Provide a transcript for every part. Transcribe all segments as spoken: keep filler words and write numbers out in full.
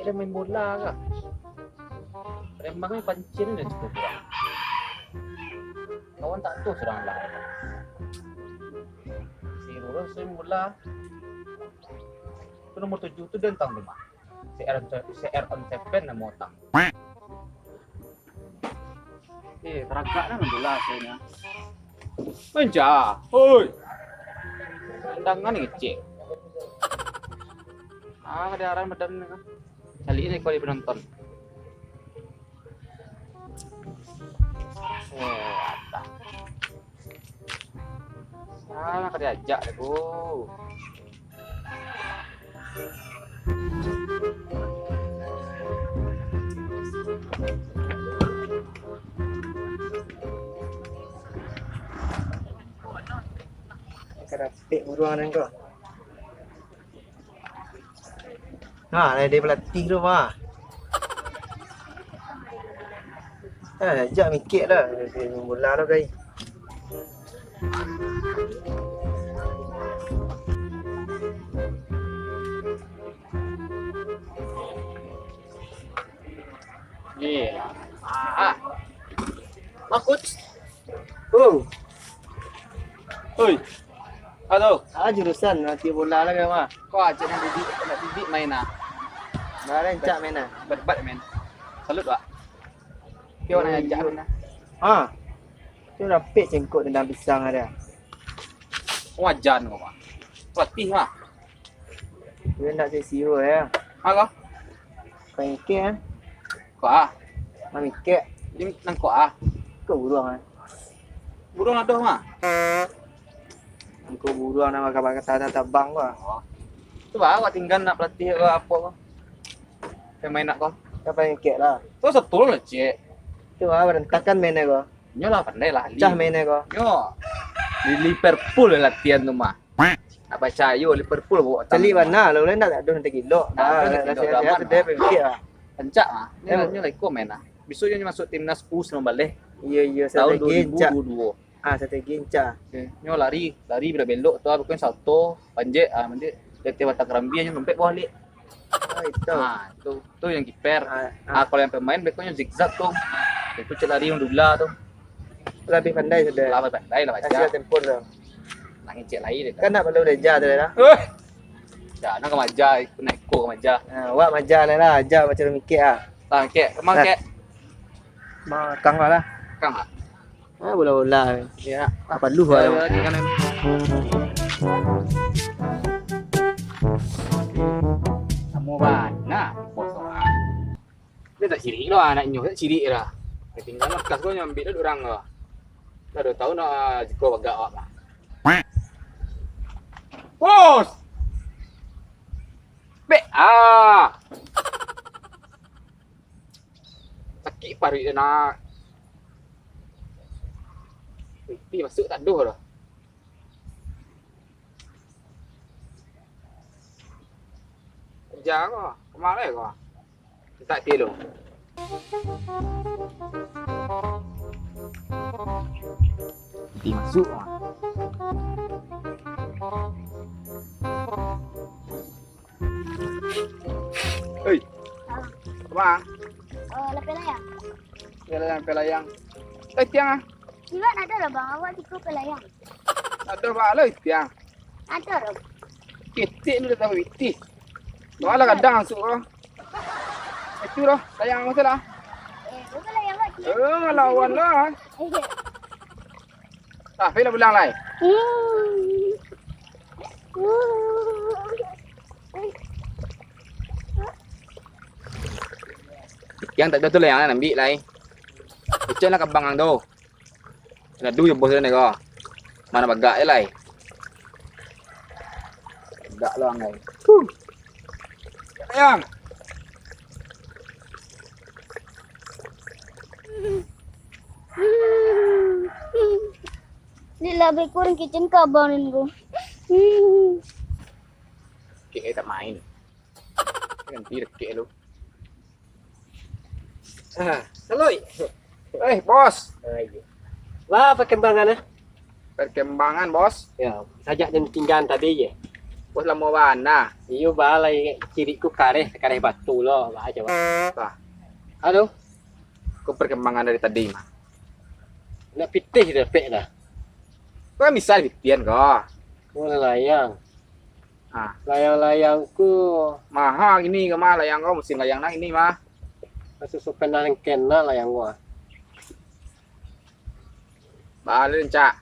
Main bola kah? Palembang ni pancing ni cukup kurang. Kawan tak tu surang lah. Si Roro sering bola. Tu nomor tujuh tu dia tang rumah. C R, C R on seven nama utang. Eh, taragak lah main bola asalnyo. Manca. Oi. Tangan ni kecil. Ah, kada aran badan ni kan. Cari ni kau di penonton. Eh, ada. Ah, kada diajak deh, Bu. Kada dapek buruang nan ko. Ha, lah dari pelatih tu mah. Ha, jak mikek lah. Dari bola tu, guys. Ni. Ah. Bagus. Oh. Oi. Halo. Ah, jurusan nanti bola lah kan, mah. Kau aja nak didik, nak didik main ah. Nah, rancak main ah. Bat-bat main. Salut, Pak. Kau nak ajak lu nah. Ha. Tu rapik cengkok tendang pisang ada. Wajan kau, Pak. Pelatih, Pak. Dia nak cari siro ya. Halo. Kau mikir kan? Kau ah. Kau mikir. Dia nang kau ah. Kau buruang kan? Buruang adoh mah. Engkau buruang nak makan-makan tanah tabang kau ah. Oh. Tu baru awak tinggal nak pelatih ke apa kau? Pemain nak kau? Kau paling kek lah. Tu setul lah, cek. Tu baru berantakan mainnya kau. Nyo lah pandai lah. Cah mainnya kau. Nyo. Di Liverpool lah latihan tu mah. Nak bacayo Liverpool bawa. Calik bana lah, ulai nak gaduh nanti gilok. Nah, dah sehat-sehat sudah pemikir lah. Rancak lah. Nyo, nyo lah iko main lah. Besok nyo masuk timnas U sembilan belas. Iya, iya, tahun strategi rancak. Dua ribu dua puluh dua. Ah, strategi rancak. Oke. Nyo lari, lari belok-belok tu, ah, bukan salto, panjek, ah, manjek. Jatuh batang karambia, nyo lompek bawah balik. Ah, itu. Ah, itu. Tu yang kiper. Ah, ah. Ah, kalau yang pemain, beko nyo zigzag tu. Itu cek lari yang dula tu. Lebih pandai sudah. Lebih pandai lah, baca. Kasih tempo tu. Nak ngecek lagi dia. Kan nak perlu dia tu lah. Eh. Dah, nak ke maja, nak ikut ke maja. Ah, awak maja lah, lah. Aja macam mikir ah. Lah, kek. Kemang, kek. Kang lah. Kang lah. Ah, bola-bola. Ya. Apa lu? Lagi kan. Samo bana bos orang. Dia tak cirik lah anak nyo, tak cirik lah. Dia tinggal lah, kas kau nyambil lah orang lah. Dah dua tahun lah, jiko bagak awak lah. Bos! Bek ah! Sakik paruik dia nak. Ih, pi masuk tak doh dah. Aja ko, kemari ko. Tak tilu. Pi masuk ko. Hei. Ah. Apa? Oh, lapeh layang. Lapeh layang, lapeh layang. Eh, tiang ah. Iwak ada lah, Bang. Awak tiku lapeh layang. Ada bala tiang. Ada lah. Ketek ni dah tahu pitih. Bala kadang masuk ko. Itu dah, layang masa lah. Eh, bukan layang, Bang. Eh, lawan lah. Eh, Ah, pai lah pulang lai. Hmm. Yang tak ada tu lah yang nak ambil lai. Ucap lah kabang ang tu. Nak duit bos ni ko. Mana bagak je lai. Bagak lah ang lai. Huh. Yang. Ni lah baik kurang kitchen kabang ni ko. Kek tak main. Ganti dekek lu. Ah, halo. Eh, bos. Ah, iya. Lah, perkembangan, eh? Perkembangan, bos. Ya, sajak den tinggal tadi, ya. Bos lamo bana. Iyo, ba lai cirik ku kareh, kareh batu lo, ba coba. Bah. Aduh. Ko perkembangan dari tadi mah. Nak pitih dah, pek dah. Ko kan bisa dipitihan ko. Ko layang. Ah. Layang-layang ku. Maha gini ko mah layang ko, musim layang nah ini mah. Masuk sopan dah lengken lah layang ku, ah. Balen, Cak.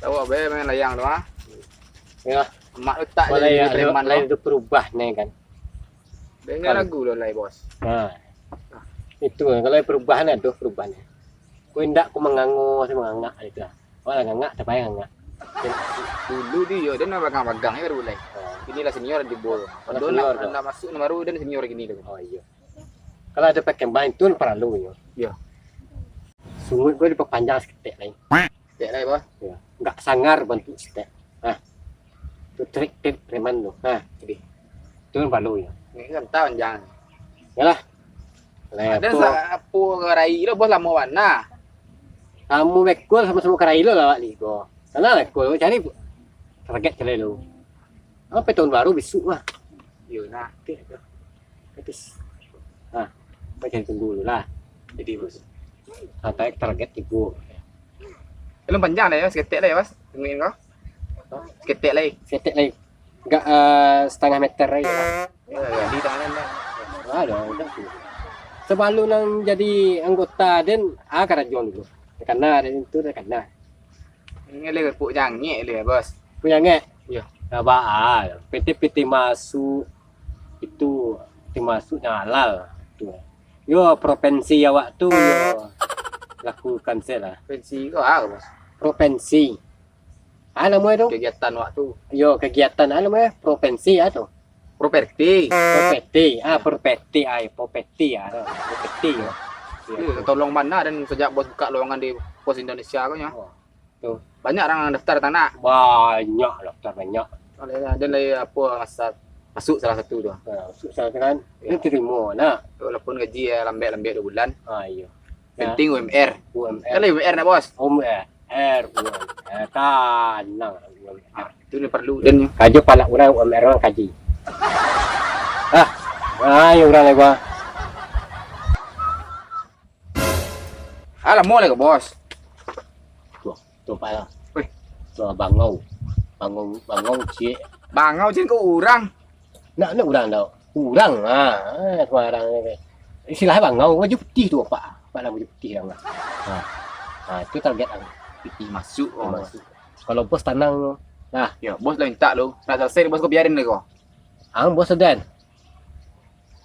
Tahu abe main layang tu, ah. Ya. Mak tu tak jadi preman tu. Lain tu berubah ni kan. Dengar lagu lo lai, Bos. Nah. Itu kalau perubahan ado perubahan. Ku indak ku mangango, si mangangak itu. Wah, ngangak, tapi ngangak. Dulu dia, dia nak bagang-bagang ya baru mulai. Oh. Inilah senior di bol. Dah senior tu. Dah masuk baru dan senior gini tu. Oh, iya. Kalau ada pakai main tu paralu nyo. Iya. Sungut gue diperpanjang seketek lain. Seketek lain, Bos. Ya. Enggak sangar bentuk seketek. Nah. Tu trik-trik preman tu. Nah, jadi. Tu paralu ya. Ini kan tahu jangan. Yalah. Lah, ada apa? Sa-, apa karai lo, Bos, lamo bana. Kamu bekul sama-sama karai lo lah, Wak Ligo. Sana bekul, cari target cari lo. Apa tahun baru besok lah. Yo, nah. Oke, oke. Oke. Nah, kita cari tunggu dulu lah. Jadi, Bos. Sampai target ibu. Belum panjang lah ya, seketek lah ya, Bos. Tungguin kau. Seketek lah. Seketek lah. Enggak, eh, setengah meter aja lah. Ya, ya, di tangan lah. Ada, udah. Sebelum nang jadi anggota den, ah, karajo dulu. Karena ada itu, ada karena. Ini leh pupuk jangek leh, Bos. Pupuk jangek? Iya. Dah ba-, ah, piti-piti masuk itu, piti masuk yang halal tu. Yo, provinsi awak tu, yo, lakukan se lah. Provinsi ko ah, Bos? Provinsi. Ah, namo itu? Kegiatan awak tu. Yo, kegiatan, ah, namo itu? Provinsi, ah, tu. Properti. Properti. Ah, properti, ah, properti, ah, tu. Properti, yo. Yo, tolong bana dan sejak Bos buka lowongan di Pos Indonesia ko nyo. Oh. Tu. Banyak urang daftar tanak. Banyak daftar, banyak. Oleh ada lai apo masa masuk salah satu tu. Ha, masuk salah satu kan. Ya. Dia terima nak. Walaupun gaji ya lambek-lambek dua bulan. Ha, iya. Penting U M R. U M R. Kan U M R nak, Bos? U M R, U M R. Tanang U M R. Ah, itu ni perlu dan kaji palak urang U M R urang kaji. Ah, ayo urang lai gua. Ah, lamo lai ko, Bos? Tuh, tuh, Pak, lah. Weh. Tuh, bangau. Bangau, bangau, ciek. Bangau, ciek, ko urang? Nak, nak urang tau. Urang, ha, ha, sembarang. Istilah bangau, baju putih tu, Pak. Pak, lah baju putih, lah. Ha. Ha, itu target, lah. Pitih masuk, oh. Masuk. Kalau bos tanang, nah. Yo, bos lah minta lu. Nak selesai, bos ko biarin lai ko. Ang bos dan.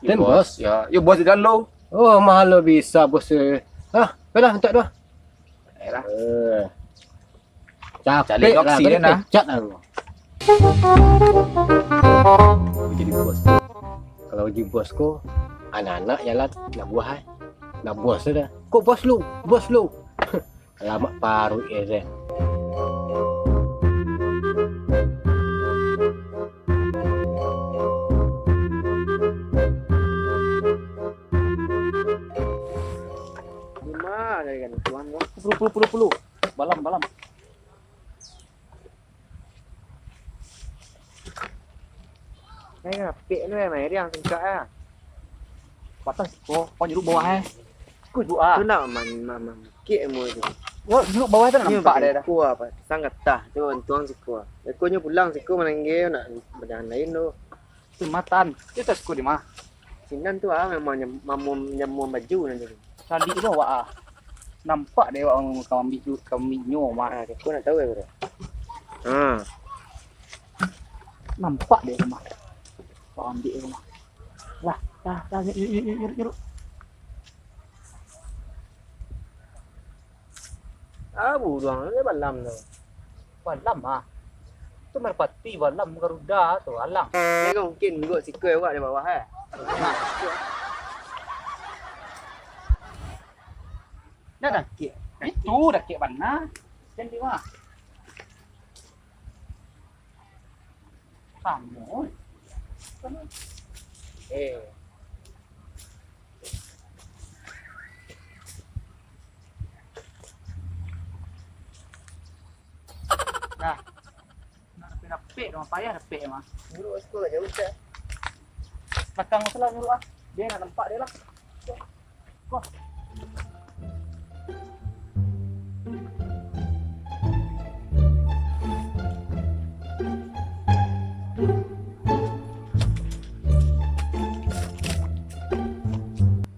Yo, dan bos. Bos. Ya, yo bos dan lo. Oh, mahal lo bisa bos, eh. Ah, ayolah, minta dua. Ayolah. Eh. Capek lah, tadi nah. Pecat lah. Jadi bos. Kalau jadi bos ko, anak-anak jalan, nak buah, eh. Nak bos sudah. Kok bos lu? Bos lu. Alamak paruik e se. Di ma cari kan tuan ko? Puluh, puluh, puluh, puluh. Balam, balam. Main apik tu, eh, main riang singkak, eh. Patah siko, kau jeruk bawah, eh. Kau jeruk, ah. Tu nak man-, man-, man-, kik ilmu tu. Kau jeruk bawah tu nampak dia dah. Siko apa? Sang gatah tu, untuang siko. Ekonyo pulang siko mananggil nak bajalan lain tu. Tu matan. Tu tak siko di mah. Sinan tu, ah, memang nyam-, mamun-, nyamuan baju nan tu. Salik tu awak, ah. Nampak dek awak ka ambiak ju-, ka ambiak nyo mah. Ah, aku nak tahu, eh, bro. Ah. Nampak dek rumah. Ka ambiak rumah. Lah, lah, lah, yuk, yuk, yuk, yuk, yuk. Ah, buruang ni balam tu. Balam, ah. Tu merpati, balam, garuda tu, alang. Ni kan mungkin ngok sikoi awak di bawah, eh. Dah dakik. Itu dakik bana. Jan di mah. Kamu. Eh. Nah. dapek, rumah payah dapek mah. Nyuruh siko lah jauh, Cak. Belakang tu lah nyuruh ah. Dia nak nampak dia lah. Wah.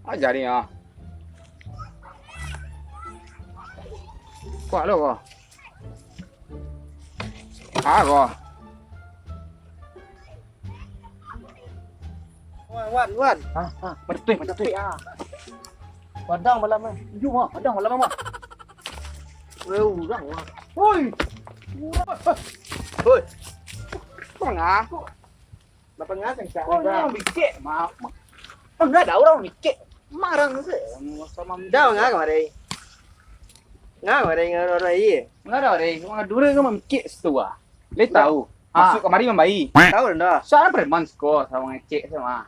Aja ni ah. Kuat lo ko. Ah ko. Wan, Wan, Wan. Ha, ha, betul, betul. Ah. Padang malam eh. Yo, mah, padang malam mah. Weh, urang mah. Woi. Woi. Bang ah. Bapa ngah sangka. Kau ni orang mikek, ma-, ma-, mangga ada orang mikek. Marang se. Sama dah ngah kamari. Ngah kamari ngah orang iya. Ngah ada orang iya. Ngah dulu ngah mikek situ ah. Le tahu. Masuk kamari mambai. Tahu dah. Soalnya preman siko sama ngecek sama.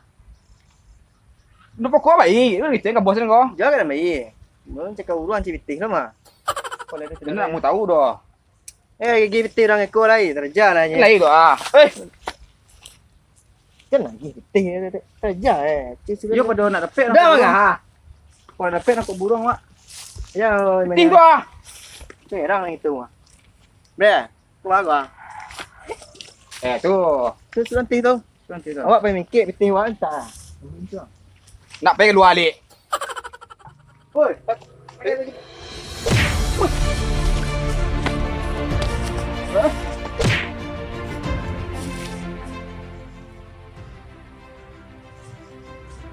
Udah pokok baik. Lu gitu ka bos ko. Jaga dah baik. Belum cakap uruan si Pitih lah mah. Kalau dia nak mau tahu dah. Eh, gigi pitih urang iko lai, taraja lah nyo. Lai tu ah. Eh. Kan lagi pitih, taraja eh. Yo pado nak dapek. Dah mangah. Kalau dapek nak buruang wak. Yo, pitih tu ah. Merang itu mah. Bre, keluar gua. Eh tu. Tu sudah pitih tu. Awak pai mikek pitih wak entah. Nak pai kalua alik. Woi.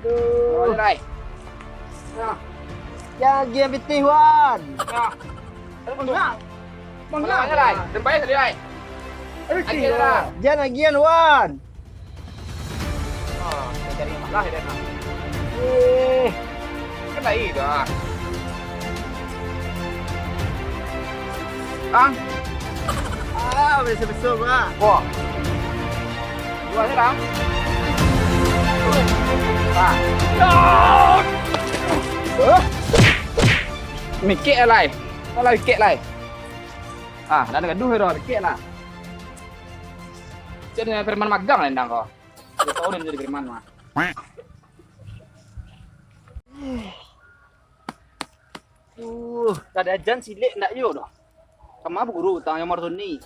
Aduh. Jan agiah pitih, Wan. Nah. Aduh, bengak. Bengak. Bengak, Lai. Dempai tadi, Lai. Aduh, agiah lah. Jan agiah, Wan. Ah, cari masalah dia, nah. Eh. Kan lain dah. Ang. Ah, beso-beso gua. Wah. Dua je, Ang. Ah. Mikek lah, Lai. Kau lah mikek, Lai. Ah, dah ada gaduh dah, mikek lah. Jadi preman magang lah endang kau. Dia tahu dia jadi preman mah. Uh, tak ada ajan silek ndak yo doh. Sama bu guru utang yang Marsuni.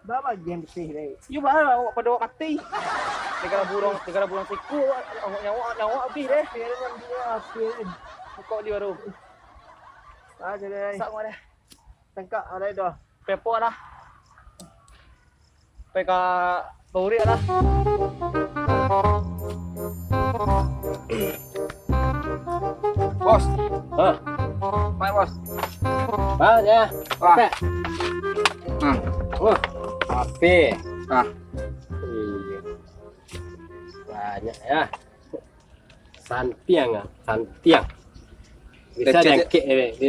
Baba game sih deh. Yo bah awak pada awak mati. Tiga bulan, tiga bulan siku awak nyawa nyawa habis deh. Pokok di baru. Ah, jadi. Sak mana? Tangkak alai doh. Pepo lah. P K Paurik lah. Bos. Hah? Baik, Bos. Banyak. Wah. Nah. Oh. Ape? Ah. Iya. Banyak ya. Santiang ah, santiang. Bisa lecet, diangkek, eh, di,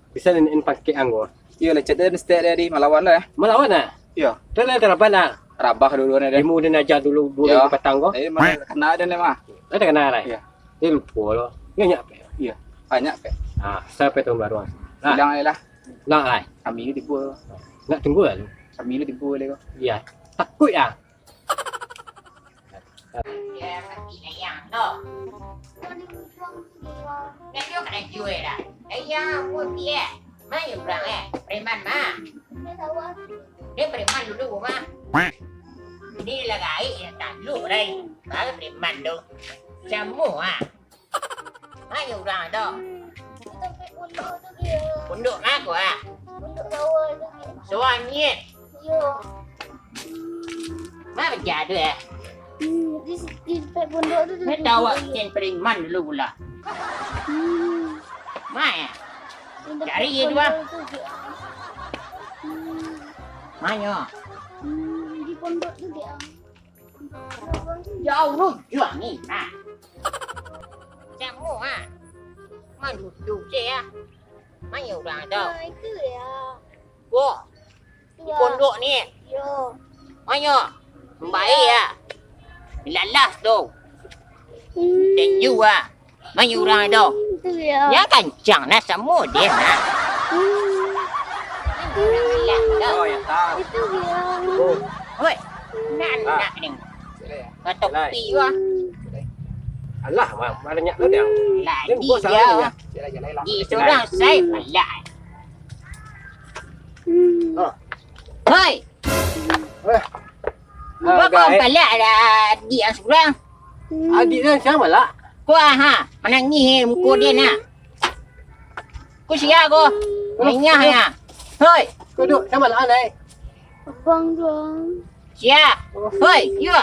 bisa di, di pangkek anggo. Iyo, lecet dia, stek dia di malawan lah ya. Malawan lah? Iyo. Tu lah tarapan lah. Rabah dulu ni dia. Ilmu dia aja dulu, dulu. Iyo. Patang ko. Jadi mana kena dia ni mah. Ada kena lah. Iyo. Dia lupa lo. Banyak pe. Iyo. Banyak pe. Ah, sampai tahun baru. Nah. Bilang aja lah. Nah, ai. Kami ni tipu. Nak tunggu lah tu. Kami ni tipu dia ko. Iya. Takut ya. Dia mati dayang tu. Dia tu kena jual dah. Dayang pun dia. Mai urang eh. Preman mah. Dia preman dulu mah. Ni lah gaik yang taluk lai. Baru preman tu. Semua ah. Ayo urang tu. Di tampek pondok tu dia. Pondok ma ko ah? Pondok sawah tu dia. Sawah ni eh? Iyo. Ma baca tu eh? Hmm, di, di tampek pondok tu dia. Tahu awak jen preman dulu pula. Hmm. Ma eh? Cari ye tu ah. Hmm. Ma nyo? Hmm, di pondok tu dia. Jauh rujuang ni, nah. Samo ah. Mandudu se ah. Mayo urang tu. Nah, itu ya. Ko. Di pondok ni. Yo. Mayo. Baik ya. Lalas tu. Hmm. Tenju ah. Mayo urang tu. Hmm, itu ya. Ya kancang nah samo dia nah. Hmm. Urang lalas. Oh, ya tahu. Itu dia. Oh. Hoi, nak, nak ni. Kata pi wah. Alah, ma-, banyak tu dia. Lah, dia di bos dia. Di surang saya pala. Oh. Hoi. Eh. Kau kau pala lah di surang. Adik dia siapa lah? Kau ah, ha, manangih eh, muka dia nak. Kau sia kau. Manangih ya. Hoi. Kau duduk sama lah, Nai. Abang doang. Sia. Hoi, yo.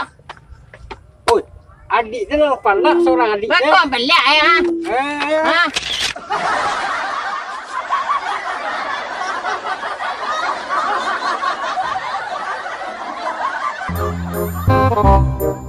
Oi, adik tu lah palak seorang adik tu. Bakal palak ya. Eh. Ha?